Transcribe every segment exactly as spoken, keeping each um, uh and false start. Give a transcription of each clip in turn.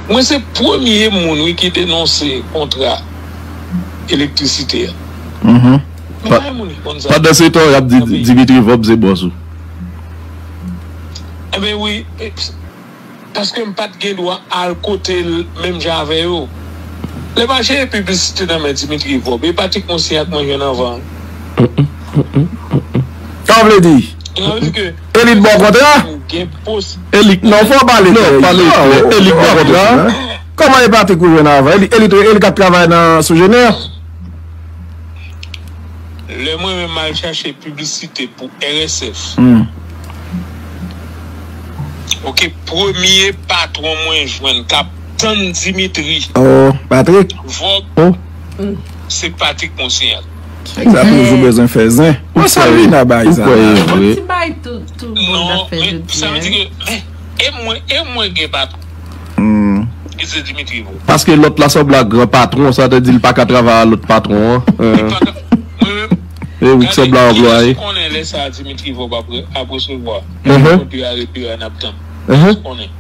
Mwen se premye moun, wi, ki denonse kontra elektrisite a. Mhm. Men pa gen moun ki konn sa. Pandan se tan, y ap di Dimitri Vorbe se bòs ou. Enben wi, paske m pa t gen dwa al kote l menm jan avè yo. Lè m al chèche piblisite nan men Dimitri Vorbe, e Patrick Monsignat mwen jwenn anvan. Sa w vle di? Sa vle di ke elit ba w kontra? Elit non, fò w pale klè. Non, pale klè. Elit ba w kontra? Kòman e Patrick ou jwenn anvan? Elit, elit, elit k ap travay nan Sogener? Lè mwen menm m al chache piblisite pou R S F. Hmm. Ok, premye patwon mwen jwenn k ap tann Dimitri. Oh, Patrick. Vorbe, oh, se Patrick Monsignat. Egzakteman, ou bezwen fè zen. Mwen salye nan bay sa. Ou kwè e vre? Ti bay tout, tout moun ap fè jodi a. Non, men sa vle di ke, men, e mwen, e mwen gen patwon. Hmm. Ki se Dimitri Vorbe. Paske lòt la sanble ak gran patwon, sa te di l pa ka travay a lòt patwon an. Li pa ka, mwen menm, e wi, gade, sanble a anplwaye. Ki konnen lè sa a Dimitri Vorbe ap re-, ap resevwa. Mhm. Konte a repi a n ap tann. Mhm. Ki konnen.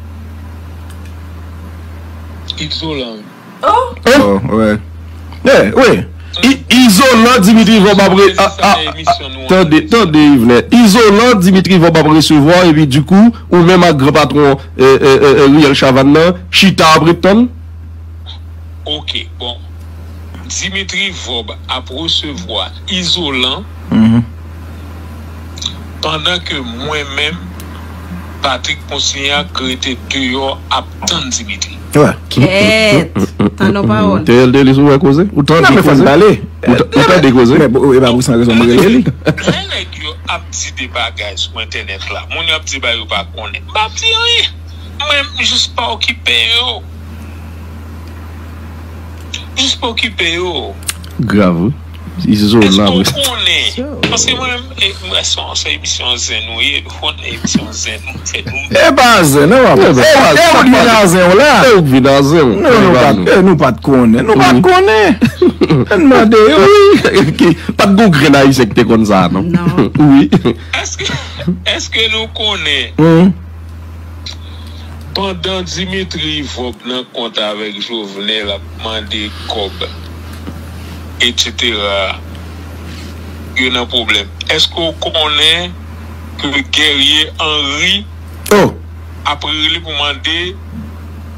Izolan. Oh! Oh, wi. Yeah, wi. I-, izolan Dimitri Vorbe ap re-, a, a, a, tande, tande, Yvenet. Izolan Dimitri Vorbe ap resevwa, epi dikou, ou menm ak gran patwon, e, e, e, e, Riel Chavannes nan, chita ap ret tann? Ok, bon. Dimitri Vorbe ap resevwa izolan. Mhm. Pandan ke mwen menm, Patrick Monsignat rete deyò ap tann Dimitri. Wè. Kèt! Tann yon pawòl. T L T li sou wè koze? Ou tande koze? Ou ta-, ou tande koze? Men, bon, e pa pou san rezon mwen rele li. Lè nèg yo ap di de bagay sou entènèt la, moun yo ap di ba yo pa konnen. M pa di anyen. Mwen, m jis pa okipe yo. Jis pa okipe yo. Grav, wi. Izolan, wi. Èske w konnen? Paske mwen menm, e, mwen, se yon, se emisyon zen nou ye, nou konnen emisyon zen nou fè nou. E pa zen, non, papa. E, e ou k vin a zen w la. E ou k vin a zen w. Non, nou pa t, e, nou pa t konnen. Nou pa t konnen. Ann mande yo. Wi, ki, pa t gon grenn Ayisyen ki te konn sa, non. Non. Wi. Èske, èske nou konnen? Pandan Dimitri Vorbe nan kont avèk Jovenel ap mande kòb, etsetera, yo nan pwoblèm. Èske w konnen ke Guerrier Henry ap rele pou mande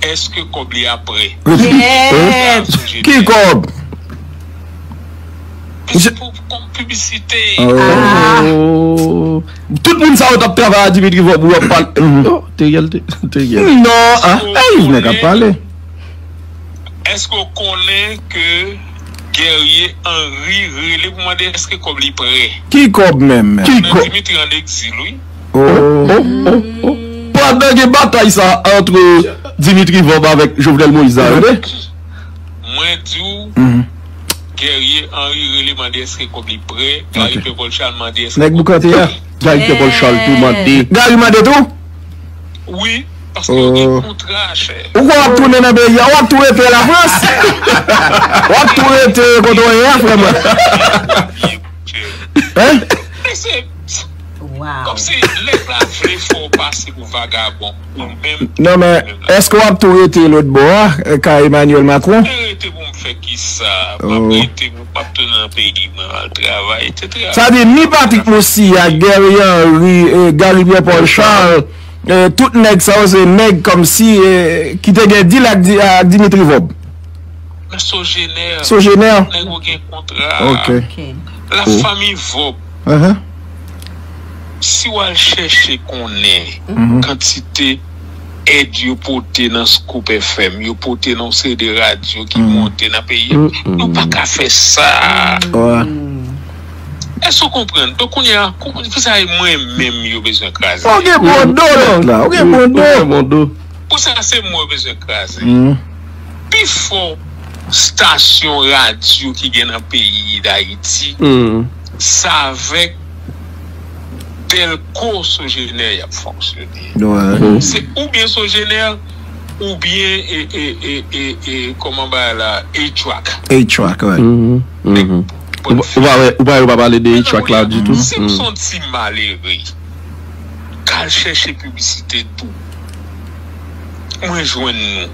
èske kòb li a prè? Kèt! Ki kòb? Pou, pou, kòm piblisite. Oh. Tout moun sa yo t ap travay a Dimitri Vorbe, ou ap pale. Oh, Teriel, te, Teriel. Non, ah, e Yvenet k ap pale. Èske w konnen ke Guerrier Henry rele pou mande èske kòb li prè? Ki kòb menm? Ki kòb? Dimitri an egzil, wi. Oh, oh, oh, oh. Pandan gen batay sa ant Dimitri Vorbe avèk Jovenel Moïse la, tande? Mwen di w, Guerrier Henry rele mande èske kòb li prè, Gary Pierre Paul Charles mande èske kòb li prè. Nèg Boukante a. Gary Pierre Paul Charles tou mande. Gary mande tou? Wi, paske yo gen kontra, chè. Ou kwè w ap tounen nan peyi a, w ap tou rete Lafrans? W ap tou rete kote w ye a, frè mwen? Hein? Kòmsi nèg la vle fè w pase pou vagabon, ou menm. Non, men, èske w ap tou rete lòt bò a, kay Emmanuel Macron? Mwen rete pou m fè kisa? M ap rete, m ap tounen nan peyi mwen, al travay, etsetera. Sa di, ni Patrick Moussiak, Guerrier Henry, eh, Gary Pierre Paul Charles, eh, tout nèg sa yo se nèg kòmsi, eh, ki te gen dil ak Di-, ak Dimitri Vorbe. Men Sogener. Sogener. Nèg yo gen kontra. Ok. Ok. Lafanmi Vorbe. Si w al chèche konnen kantite èd yo pote nan Scoop F M, yo pote nan yon seri de radyo ki monte nan peyi a, nou pa ka fè sa. Èske w konprann? Donk, kounye a, kou-, pou sa e mwen menm yo bezwen kraze. Ou gen bon do, lòt la. Ou gen bon do. Pou sa, se mwen yo bezwen kraze. Pifò stasyon radyo ki gen nan peyi Dayiti, se avèk Delco Sogener y ap fonksyone. Se oubyen Sogener, oubyen, e, e, e, e, e, kòman bagay la, A-Track. A-Track, wi. Ou pa, ou pa wè, ou pa wè yo pa pale de A-Track la ditou? Si m se yon ti malere k al chèche piblisite tou, mwen jwenn nou.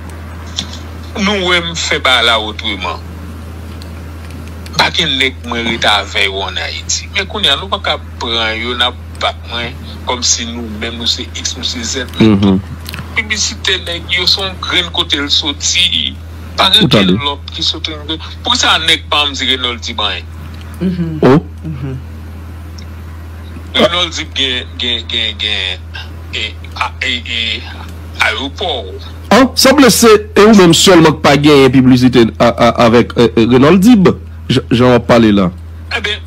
Nou wè m fè bagay la otreman. M pa gen nèg mwen ret avè yo ann Ayiti. Men kounye a, nou pa ka pran yo, n ap bat mwen, kòmsi nou menm, nou se X, nou se Z. Men tout piblisite nèg yo, se yon grenn kote l soti. Pa gen okenn lòt ki soti yon grenn. Poukisa nèg pa janm di Renold Dib anyen? Oh. Renold Dib gen, gen, gen, gen e, a, e, e, ayewopò. Ah, sanble se e ou menm sèlman k pa genyen piblisite a, a, avèk e, e, Renold Dib, jan, jan w ap pale la. Ebyen,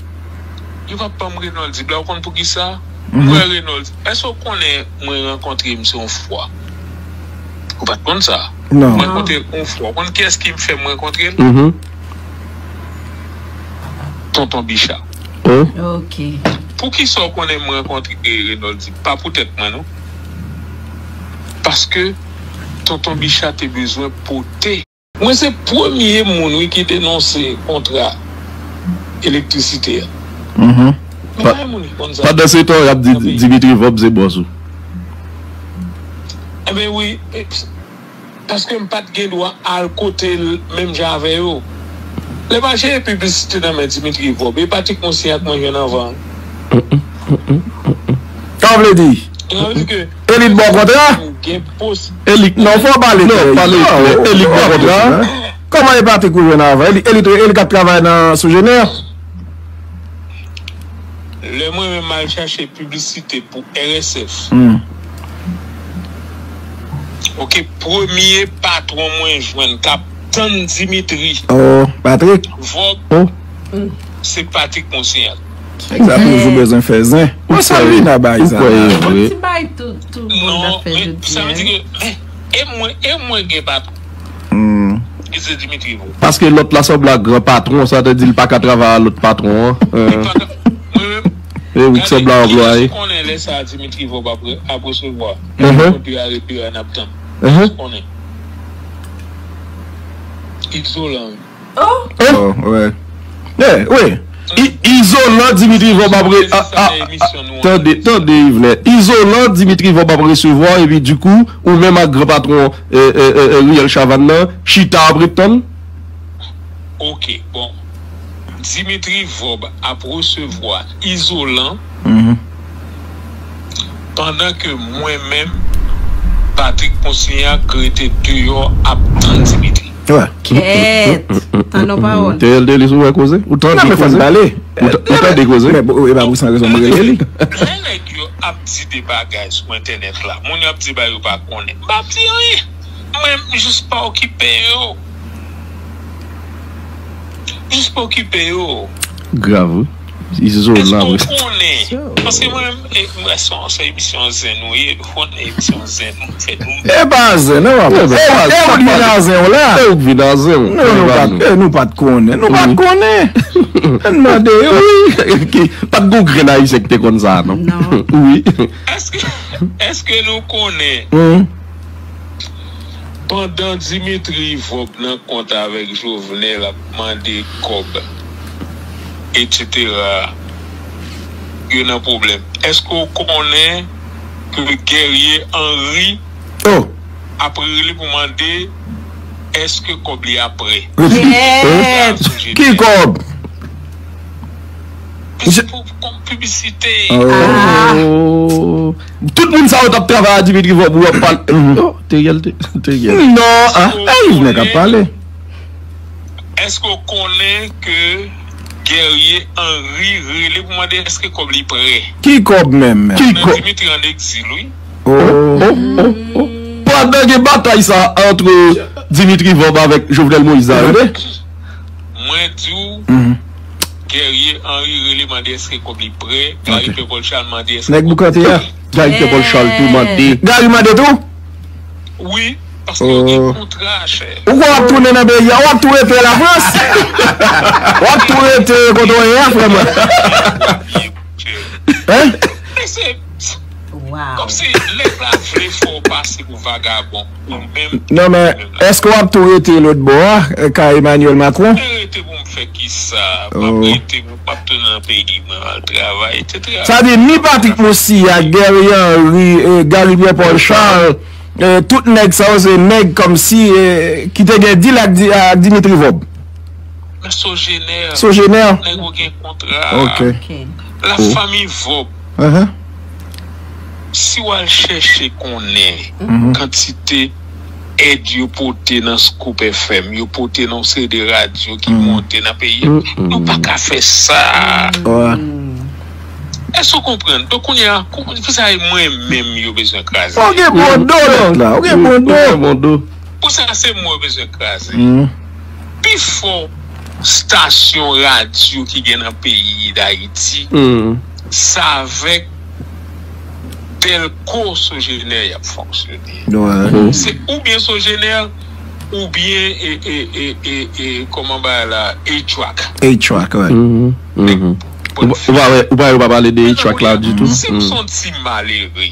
yo p ap ban m Renold Dib la, ou konn poukisa? Mwen Renold, èske w konnen mwen rankontre misye yon fwa? Ou pa t konn sa? Non. Mwen rankontre l yon fwa. Ou konn kiyès ki fè m rankontre l? Tonton Bicha. Oh. Ok. Poukisa w konnen m rankontre Renold Dib? Pa poutèt mwen, non. Paske Tonton Bicha te bezwen pote. Mwen se premye moun, wi, ki denonse kontra elektrisite a. Men pa gen moun ki konn sa. Pandan se tan, y ap di Dimitri Vorbe se bòs ou. Ebyen wi, paske m pa t gen dwa al kote l menm jan avè yo. Lè m al chèche piblisite nan men Dimitri Vorbe, e Patrick Monsignat mwen jwenn anvan. Sa w vle di? Sa vle di ke elit bò kontra? Elit, non, fò w pale klè. Non, pale klè. Elit bò kontra. Kòman e Patrick ou jwenn avan? Elit, elit, elit k ap travay nan Sogener? Lè mwen menm al chache piblisite pou R S F. Ok, premye patwon mwen jwenn k ap tann Dimitri. Oh, Patrick. Vorbe, se Patrick Monsignat. Nèg sa toujou bezwen fè zen. Mwen salye Naba Isaac. Ou kwè e vre? Ti bay tou, tou moun ap fè jodi a. Non, men sa vle di ke, e mwen, e mwen gen patwon. Ki se Dimitri Vorbe. Paske lòt la sanble ak gran patwon, sa te di l pa ka travay a lòt patwon an. Li pa ka, mwen menm, e ou ki sanble a anplwaye. Gade, kilès ou konnen lè sa a Dimitri Vorbe ap re-, ap resevwa? Konte a repi a n ap tann. Kilès ou konnen? Izolan. Oh, wi. Yeah, wi. I-, izolan Dimitri Vorbe ap re-, a, a, a, tande, tande, Yvener. Izolan Dimitri Vorbe ap resevwa, epi dikou, ou menm ak gran patwon, e, e, e, e, Riel Chavannes nan, chita ap ret tann? Ok, bon. Dimitri Vorbe ap resevwa izolan, pandan ke mwen menm, Patrick Monsignat, rete deyò ap tann Dimitri. Kèt! Tann yon pawòl. T L D li sou wè koze? Ou tande koze? Ou ta-, ou tande koze? Men, e pa pou san rezon mwen rele li. Lè nèg yo ap di de bagay sou entènèt la, moun yo ap di ba yo pa konnen. M pa di anyen. Mwen, m jis pa okipe yo. Jis pa okipe yo. Grav, wi. Izolan, wi. Èske w konnen? Paske mwen menm, e, mwen, se yon, se emisyon zen nou ye, nou konnen emisyon zen nou fè nou. E pa zen, non, papa. E, e ou k vin a zen w la. E ou k vin a zen w. Non, nou pa t, e, nou pa t konnen. Nou pa t konnen. Ann mande yo. Wi, ki, pa t gon grenn Ayisyen ki te konn sa, non. Non. Wi. Èske, èske nou konnen? Pandan Dimitri Vorbe nan kont avèk Jovenel ap mande kòb, etsetera, yo nan pwoblèm. Èske w konnen ke Guerrier Henry ap rele pou mande èske kòb li a prè? Kèt! Ki kòb? Misye pou kòm piblisite. Oh. Tout moun sa yo t ap travay a Dimitri Vorbe, ou ap pale. Oh, Teriel, te, Teriel. Non, ah, e Yvener k ap pale. Èske w konnen ke Guerrier Henry rele pou mande èske kòb li prè? Ki kòb menm? Ki kòb? Dimitri an egzil, wi. Oh, oh, oh, oh. Pandan gen batay sa antre Dimitri Vorbe avèk Jovenel Moïse la, tande. Mwen di w, Guerrier Henry rele mande èske kòb li prè, Gary Pierre Paul Charles mande èske kòb li prè. Nèg Boukante a? Gary Pierre Paul Charles tou mande. Gary mande tou? Wi, paske yo gen kontra, chè. Ou kwè w ap tounen nan peyi a, w ap tou rete Lafrans? W ap tou rete kote w ye a, frè mwen. Hein? Kòmsi nèg la vle fè w pase pou vagabon, ou menm. Non, men, èske w ap tou rete lòt bò a, ka Emmanuel Macron? Mwen rete pou m fè kisa? M ap rete, m ap tounen nan peyi mwen, m al travay, etsetera. Sa di, ni Patrick Moussia, Guerrier Henry, e, Gary Pierre Paul Charles, Eh, tout nèg sa yo se nèg kòmsi, eh, ki te gen dil ak, Di- ak Dimitri Vorbe. Men Sogener, Sogener? Nèg yo gen kontra. Ok. Ok. La Oh. Famille Vorbe. Uh-huh. Si w al chèche konnen Mhm. kantite èd yo pote nan Scoop F M, yo pote nan yon seri de radyo ki Mhm. monte nan peyi a, Mm, mm. nou pa ka fè sa. Ouais. Èske w konprann? Donk, kounye a, kou- pou sa, e mwen menm yo bezwen kraze. Ou gen bon do, lòt la. Ou gen bon do. Ou gen bon do. Pou sa, se mwen yo bezwen kraze. Mhm. Pifò stasyon radyo ki gen nan peyi Dayiti, Mm. se avèk Delco Sogener y ap fonksyone. Ouais. Se oubyen Sogener, oubyen, e, e, e, e, e, kòman bagay la, A-Track. A-Track, ouais. Mhm, mhm. Ou, ou pa wè, ou pa wè yo pa pale de A-Track la ditou? Si m se yon ti malere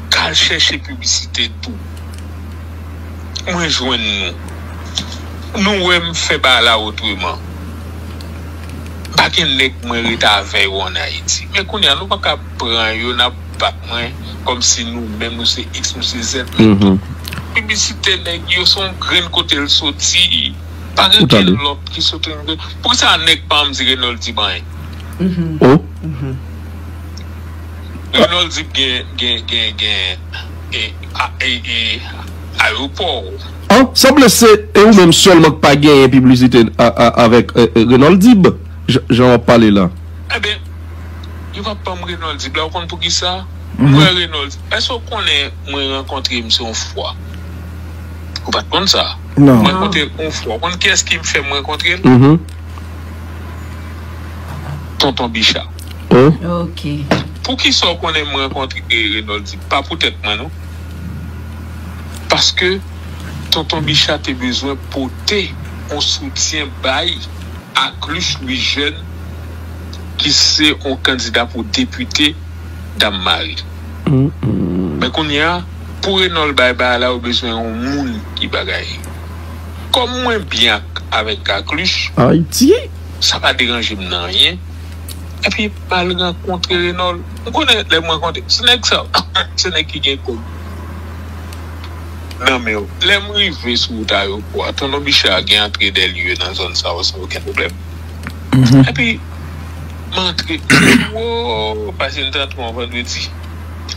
k al chèche piblisite tou, mwen jwenn nou. Nou wè m fè bagay la otreman. M pa gen nèg mwen ret avè yo ann Ayiti. Men kounye a, nou pa ka pran yo, n ap bat mwen kòmsi nou menm, nou se X, nou se Z. Men Mhm. tout piblisite nèg yo, se yon grenn kote l soti. Pa gen Ou tande? Kel lòt ki soti yon grenn. Poukisa nèg pa ann di Renold Dib anyen? Mhm. Oh. Mhm. Renold Dib gen, gen, gen, gen, e, a, e, e, ayewopò. Oh, sanble se e ou menm sèlman k pa genyen piblisite a, a, avèk, e, e, Renold Dib, jan, jan w ap pale la. Ebyen, yo p ap ban m Renold Dib la, ou konn poukisa? Mhm. Mwen, Renold, èske w konnen mwen rankontre misye yon fwa? Ou pa t konn sa? Non. Mwen rankontre l yon fwa. Ou konn kiyès ki fè m rankontre l? Mhm. Tonton Bicha. Oh. Ok. Poukisa w konnen m rankontre Renold Dib? Pa poutèt mwen, non. Paske Tonton Bicha te bezwen pote yon soutyen bay Acluche Louis Jeune, ki se yon kandida pou depite Dam Mari. Mm, mm. Men kounye a, pou Renold bay bagay la, yo bezwen yon moun ki bagay. Kòm mwen byen ak, avèk Acluche, Ayiti. Sa pa deranje m nan anyen. Epi, m al rankontre Renold. M konnen lè m rankontre, se nèg sa, se nèg ki gen kòb. Nan men yo. Lè m rive sou wout ayewopò a, Tonton Bicha gen antre dèlye nan zòn sa yo san okenn pwoblèm. Mhm. Epi, m antre, m di, "Wo, pase m t antre yon vandredi,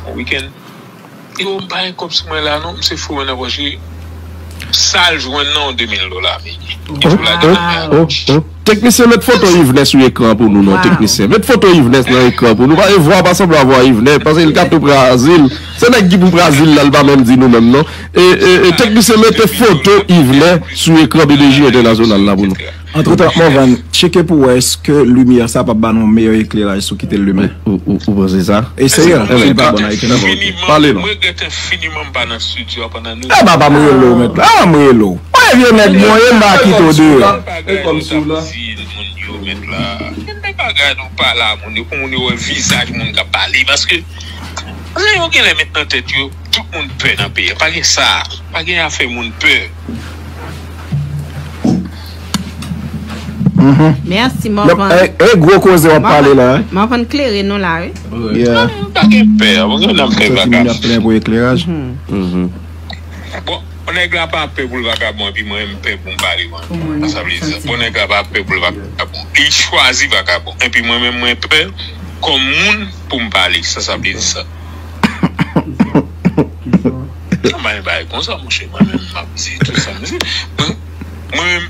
yon wikenn." Yo, m pa gen kòb sou mwen la, non, m se fouye nan pòch li. Sa l jwenn nan, yon de mil dola, men. Li tou la gen nan men. Oh, oh. Teknisyen, met foto Yvenès sou ekran pou nou, non, teknisyen. Met foto Yvenès nan ekran pou nou. Paske vwa pa sanble a vwa Yvenès, paske li ka tou pran azil. Se nèg ki pou pran azil la, li pa menm di nou menm, non. E, e, e, teknisyen, mete foto Yvenès sou ekran B D J Entènasyonal la pou nou. Antretan, Morvan, tcheke pou wè èske limyè sa p ap ba nou yon meyè ekleraj sou kite l limen. Ou, ou, ou panse sa? Eseye l, si l pa bon, Ayiti nan bon. Pale non. Mwen regrèt enfiniman m pa nan estidyo a pandan nou. E pa, pa m rele w mèt la, pa m rele w. Mwen vye nèg mwen ye, m pa kite w deyò. Gen de bagay nou t ap di moun yo mèt la. Gen de bagay nou pale a moun yo pou moun yo wè vizaj moun k ap pale. Paske, paske yo genlè met nan tèt yo, tout moun pè nan peyi a. Pa gen sa. Pa gen afè moun pè. Mhm. Mèsi, Morvan. E, e gwo koze w ap pale la, wi. Morvan klere nou la, wi. Yeah. Non, pa gen pè. Pa gen nan pè. Soti moun ap plenyen pou ekleraj. Mhm. Mhm. Bon, nèg la pa pè pou l vakabon, epi mwen, m pè pou m pale, mwen. Pou mwen, sa vle di sa. Bon, nèg la pa pè pou l vakabon. Li chwazi vakabon. Epi mwen menm, mwen pè kòm moun pou m pale. Sa, sa vle di sa. Mwen bay konsa, monchè, mwen menm, m ap di tout sa, m di. Mwen, mwen menm,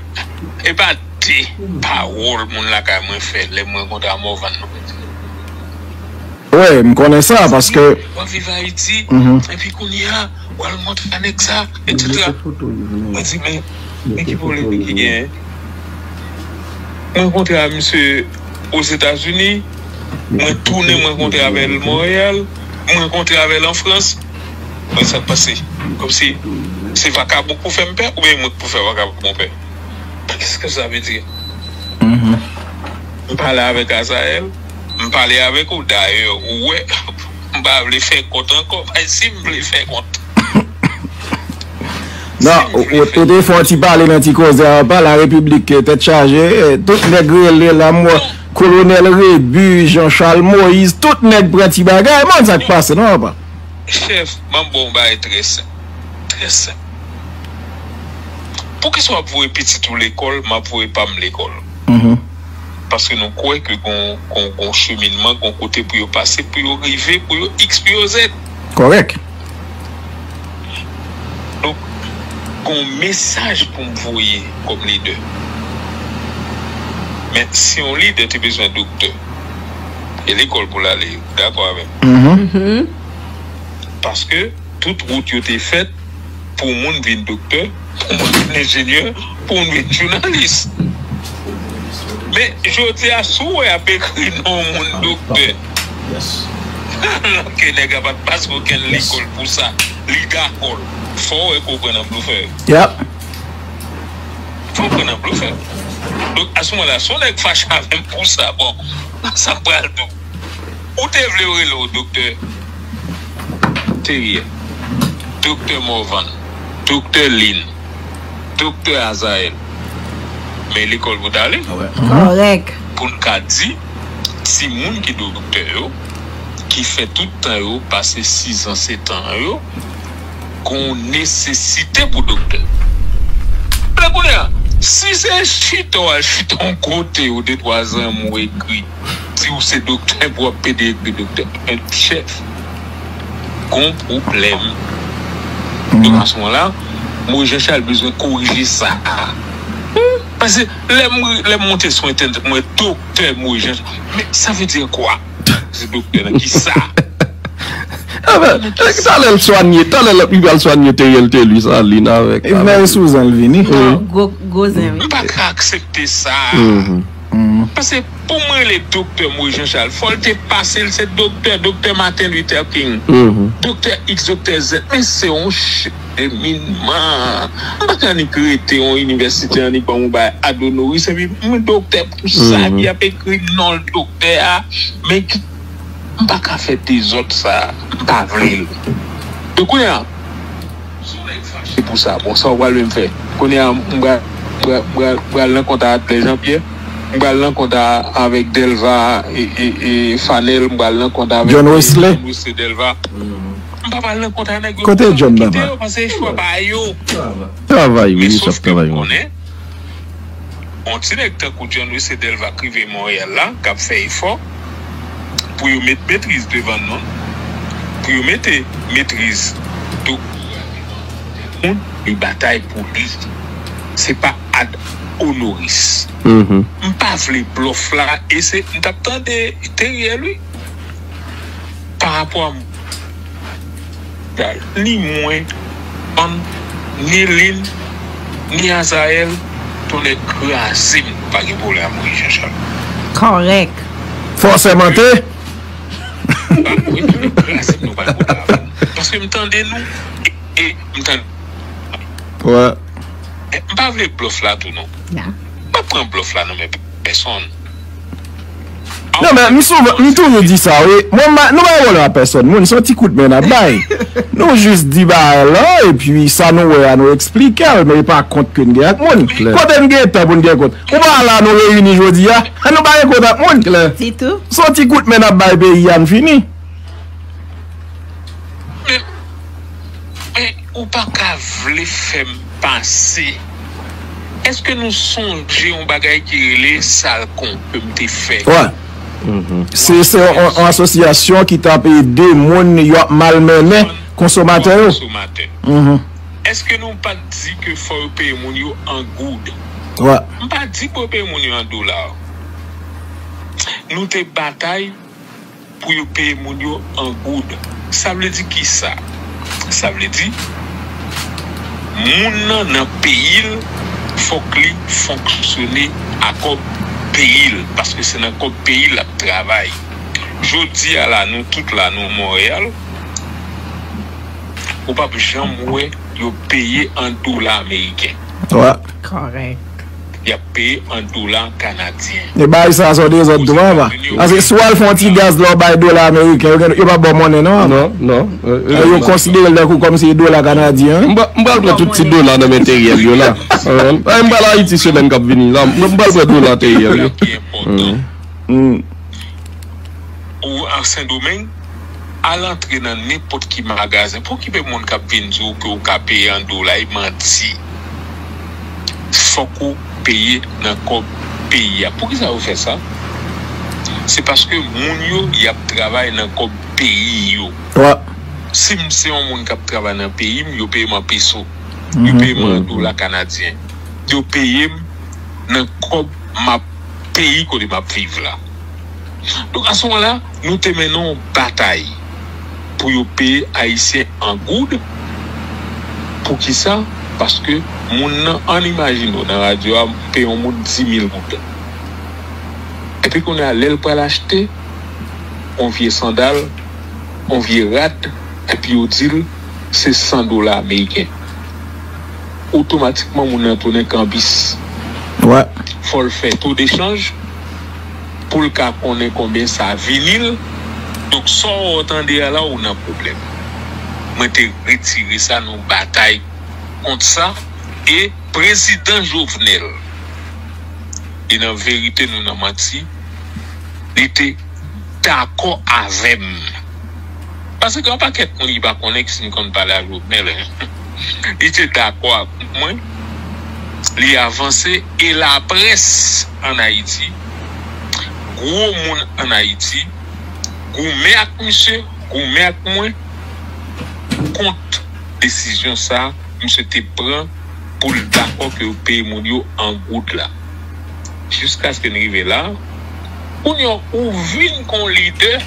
e pa de pawòl moun lakay mwen fè lè mwen kontre a Morvan, non. Wi, m konnen sa, paske w ap viv Ayiti, mhm, epi kounye a, w al montre a nèg sa, etsetera. Mwen di, men, men ki pwoblèm ki genyen? Mwen kontre a misye Ozetazini, mwen tounen, mwen kontre avè l Monreyal, mwen kontre avè l an Frans. Men sa k pase? Kòmsi se vakabon k pou fè m pè, oubyen mwen k pou fè vakabon pè? Qu'est-ce que ça veut dire? Mhm. M pale avèk Azayèl, m pale avèk ou, dayè, ou wè, m pa vle fè kont ankò, men si m vle fè kont. Non, ou, ou, ou te fè yon ti pale nan ti koze a, pa la repiblik, eh, tèt chaje, eh, tout nèg rele la, m wè Kolonèl Rebu, Jean Charles Moïse, tout nèg pran ti bagay, man, sa k pase, non, papa? Chèf, m ap ba w yon bagay trè senp. Trè senp. Poukisa w ap voye pitit ou lekòl, m ap voye pa m lekòl? Paske nou kwè ke gon, gon, gon cheminman, gon kote pou yo pase, pou yo rive, pou yo X, pou yo Z. Kòrèk. Donk, gon mesaj pou m voye kòm lidè. Men si yon lidè te bezwen doktè, e lekòl pou l ale, ou dakò avè m? Paske tout wout yo te fèt pou moun vin doktè, pou moun vin enjenyè, pou moun vin jounalis. Men jodi a, si w wè y ap ekri non moun doktè, alòske nèg la pa t pase okenn lekòl pou sa, li dakò l. Fò w wè ke w pran nan blofè. Yep. Fò w pran nan blofè. Donk, a se moman la, si yon nèg fache avè m pou sa, bon, sa m pral di w. Ou te vle yo rele w doktè Teriel, doktè Morvan, doktè Lin, doktè Azayèl. Men lekòl pou t ale. Kòrèk. Pou n ka di, timoun ki doktè yo, ki fè tout tan yo, pase sizan, setan yo, gon nesesite pou doktè. Men kounye a, si se chita w al chita yon kote ou de twa zanmi w ekri, di w se doktè pou w ap pede ekri doktè. Men chèf, gon pwoblèm. Donk, a se moman la, Moyiz Jan Chal bezwen korije sa. Paske lè m, lè m monte sou entènèt, m wè doktè Moyiz Jan Chal. Men sa vle di kwa? Se doktè nan ki sa? Talè l swanye, talè l li pral swanye Teriel Telus, Aline avèk Mary Susan l vini. Gwo, gwo zen, wi. M pa ka aksepte sa. Paske pou mwen rele doktè Moyiz Jan Chal, fò l te pase l se doktè, doktè Martin Luther King, doktè X, doktè Z. Men se yon cheminman. M pa ka annik rete yon inivèsite, annik ban m yon bagay ad honoris, epi mwen doktè pou sa, epi y ap ekri non l doktè a. Men ki M pa ka fè dezòd sa a, m pa vle l. E kounye a, se pou sa, bon, sa w pral vin fè? Kounye a, m pral, m pral, m pral, m pral nan kont a Adlè Jean Pierre, m pral nan kont a, avèk Delva e, e, e Fanel, m pral nan kont avèk John Wesley. John Wesley Delva. M pa pral nan kont a nèg yo. Kote John Delva? Kite yo, paske chwa pa yo. Travay, wi, li sot travay, wi. Yon ti nèg tankou John Wesley Delva k rive Monreyal la, k ap fè efò pou yo met metriz devan non l, pou yo mete metriz doktora devan non l, li batay pou li. Se pa ad honoris. M pa vle blòf la, e se, m t ap tande Teriel, wi. Pa rapò a m, ni mwen, Ann, ni Lin, ni Azayèl, tonnè kraze m, nou pa gen pwoblèm ak Moyiz Jan Chal. Kòrèk. Fò sèmante. Wi, tonnè kraze m, nou pa gen pwoblèm avè l. Paske m tande nou, e, e m tande. Wè. E, m pa vle blòf la tou, non. M pa pran blòf la nan men pèsonn. Non, men m souvan, m toujou di sa, wi. Mwen, m pa, nou pa gen pwoblèm ak pèsonn moun, se yon ti kout men n ap bay. Nou jis di bagay la, epi sa nou wè a, nou eksplike l, men e pa kont ke n gen ak moun. Kote n gen tan pou n gen kont? Ou pa la, nou reyini jodi a, nou pa gen kont ak moun. Ditou. Se yon ti kout men n ap bay peyi a, n fini. Men, men, ou pa ka vle fè m pase. Èske nou sonje yon bagay ki rele Salcon ke m te fè? Wè. Se, se yon, yon asosyasyon ki t ap ede moun yo ap malmennen konsomatè yo. Konsomatè. Èske nou pa t di ke fò yo peye moun yo an goud? Wè. M pa di pou yo peye moun yo an dola. Nou te batay pou yo peye moun yo an goud. Sa vle di kisa? Sa vle di, moun nan nan peyi l, fòk li fonksyone a kòb peyi l, paske se nan kòb peyi l l ap travay. Jodi a la, nou tout la, nou Monreyal, ou p ap janm wè yo peye an dola ameriken. Wè. Kòrèk. Y ap peye an dola kanadyen. E bagay sa a se yon dezòd tou, papa. Paske si w al fè yon ti gaz la, w bay dola ameriken, yo gen, yo p ap ba w monnen, non, papa? Non, non. E yo konsidere l tankou kòmsi e dola kanadyen, wi. M pral, m pral pran tout ti dola nan men Teriel yo la. E, m pral Ayiti semèn k ap vini la. M, m pral pran dola Teriel yo. Ou a Sendomeng, al antre nan nenpòt ki magazen. Pou ki pe moun k ap vin di w ke w ka peye an dola, e manti. Fòk ou peye nan kòb peyi a. Poukisa yo fè sa? Se paske moun yo, y ap travay nan kòb peyi yo. Si m se yon moun k ap travay nan peyi m, yo peye m an peso. Yo peye m an dola kanadyen. Yo peye m nan kòb m ap, peyi kote m ap viv la. Donk, aswè la, nou te mennen yon batay pou yo peye Ayisyen an goud. Poukisa? Paske moun nan, ann imajine w, nan radyo a, m peye yon moun di mil goud. Epi kounye a, lè l pral achte yon vye sandal, yon vye rad, epi yo di l se san dola ameriken. Otomatikman, moun nan tounen kanbis. Fò l fè to de chanj pou l ka konnen konbyen sa vini l. Donk, sa w tande a la, ou nan pwoblèm. Mwen te retire sa, nou batay kont sa. E prezidan Jovenel, e nan verite, nou nan manti, li te dakò avè m. Paske gen yon pakèt moun ki pa konnen ki si m konn pale ak Jovenel, en. Li te dakò ak mwen, li avanse, e laprès ann Ayiti, gwo moun ann Ayiti, goumen ak misye, goumen ak mwen, kont desizyon sa a misye te pran pou l dakò ke yo peye moun yo an goud la. Jiskaske n rive la, kounye a ou vin kon lidè,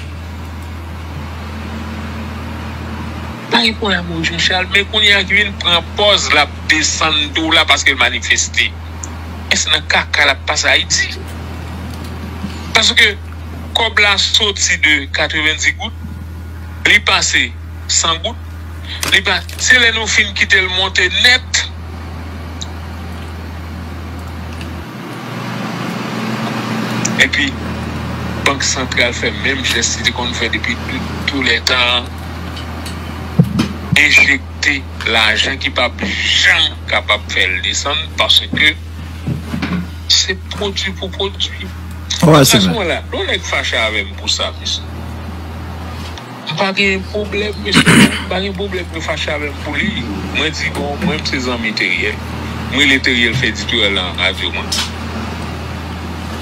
pa gen pwoblèm, Jean Charles, men kounye a ki vin pran pòz l ap desann dola paske l manifeste. Èske nan kaka l ap pase Ayiti? Paske kòb la soti de katrevenndis goud, li pase san goud, li pa, se lè nou fin kite l monte nèt. Epi, Bank Santral fè menm jès li te konn fè depi tou, tou lè tan an, enjekte lajan ki p ap janm kapab fè l desann, paske se pwodui pou pwodui. Sa se mwen la, yon nèg fache avè m pou sa, mesye. M pa gen pwoblèm, mesye. M pa gen pwoblèm yo fache avè m pou li. Mwen di, bon, mwen, m se zanmi Teriel. M rele Teriel fè editorial nan radyo mwen.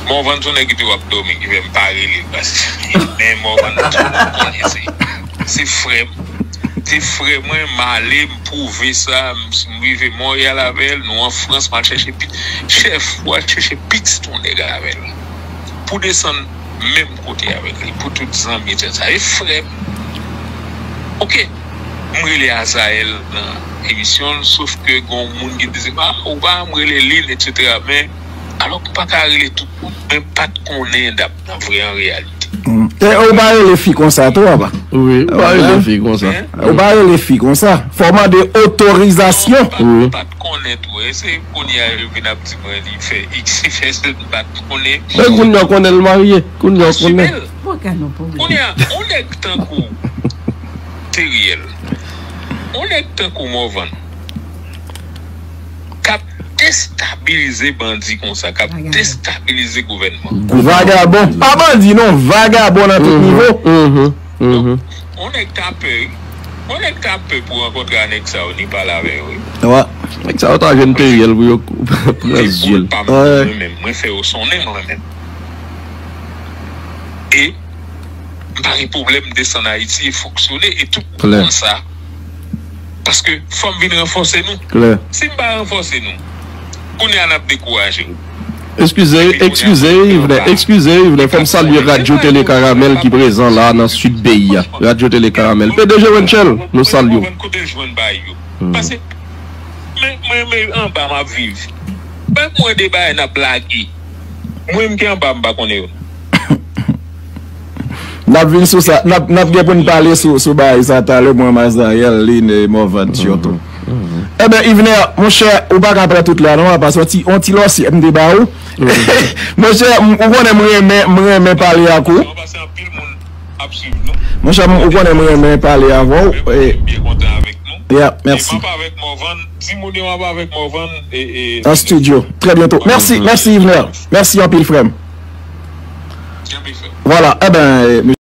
Morvan se yon nèg ki toujou ap dòmi, ki fè m pa rele l, paske, men Morvan, tout moun konnen se, se frè m. Se frè mwen, m ale, m pwouve sa, m, m rive Monreyal avè l, nou an Frans, m al chèche pit-, chèf, ou al chèche pitit yon nèg avè l. Pou desann menm kote avèk li, pou tout zanmi, etsetera. E frè m. Oke, m rele Azayèl nan emisyon l, sof ke gen yon moun ki di, a, ou pa, m rele Lin, etsetera. Men, alò m pa ka rele tout moun, mwen pa t konnen Dap nan vrè, an reyalite. E ou pa rele fi konsa tou, apa? Wi, ou pa rele fi konsa. Ou pa rele fi konsa. Fò w mande otorizasyon. Wi. M pa t konnen tou. E se kounye a yo vin ap di mwen li fè X, li fè Z, m pa t konnen. Men kounye a w konnen l marye. Kounye a w konnen. Asime l. Kounye a, yon nèg tankou Teriel, yon nèg tankou Morvan, k ap destabilize bandi konsa, k ap destabilize gouvènman. Vagabon. Pa bandi non, vagabon nan tout nivo. Yon nèg ta pè, yon nèg ta pè pou rankontre a nèg sa yo, ni pale avè yo, wi. Nèg sa yo ta jwenn Teriel pou yo pran zye l. Mwen menm, mwen fè yo sonnen mwen menm. E m pa gen pwoblèm desann Ayiti e fonksyone e tout mouvman sa. Paske fò m vin ranfòse nou. Si m pa ranfòse nou, kounye a n ap dekouraje. Eskize, eskize, Yvnè, eskize, Yvnè, fò m salye Radyo Tele Karamèl ki prezan la nan sid peyi a. Radyo Tele Karamèl. P D G Wenchel, nou salye w. Kote l jwenn bagay yo? Paske, men, mwen, men anba m ap viv. Mwen, mwen de bagay n ap lage. Mwen, m ki anba, m pa konnen yo. N ap vin sou sa, n ap, n ap gen pou n pale sou, sou bagay sa talè, mwen, Mazayèl, Line, Morvan, sitou. Eben, Yvnè, monchè, ou pa ka pran tout la, non, apa se yon ti, yon ti lòsyèt m te ba ou. Monchè, m, ou konnen m renmen, m renmen pale ak ou. Monchè, m, ou konnen m renmen pale avè w. E, ya, mèsi. An estidyo. Trè byento. Mèsi, mèsi, Yvnè. Mèsi anpil, frè m. Vwala, eben,